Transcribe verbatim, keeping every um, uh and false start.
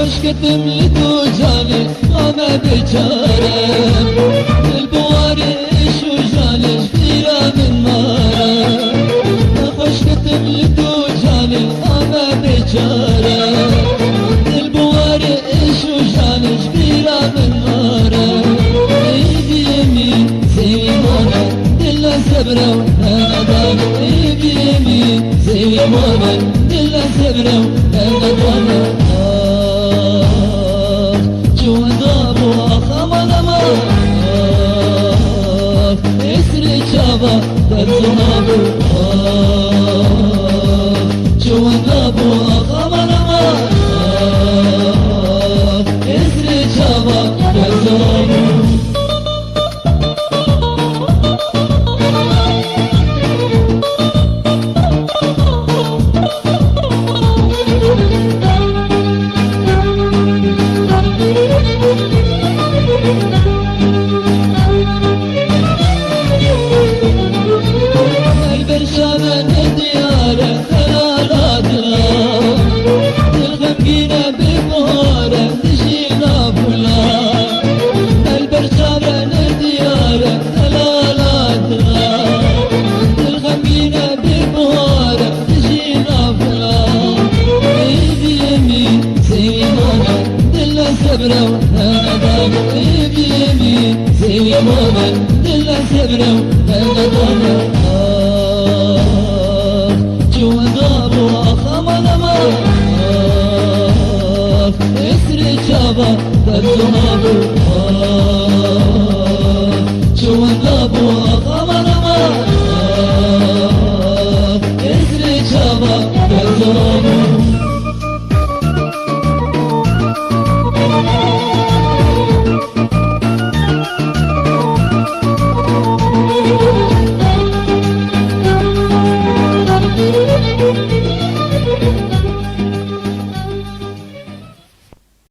Xweş ketim li tu canê, ma me biçare. Dil bi warê êş û janê ji bîra min mare. Xweş ketim li tu canê, ma me biçare. Dil bi warê êş û janê ji bîra min mare. Êdî min sêwî mane, dil ne sebra û ne nedane. Êdî min sêwî mane, dil ne sebra û ne nedane. Çûnda bo ax aman aman, êsrê çava derzona bo. Çûnda bo ax aman aman, êsrê çava derzona bo.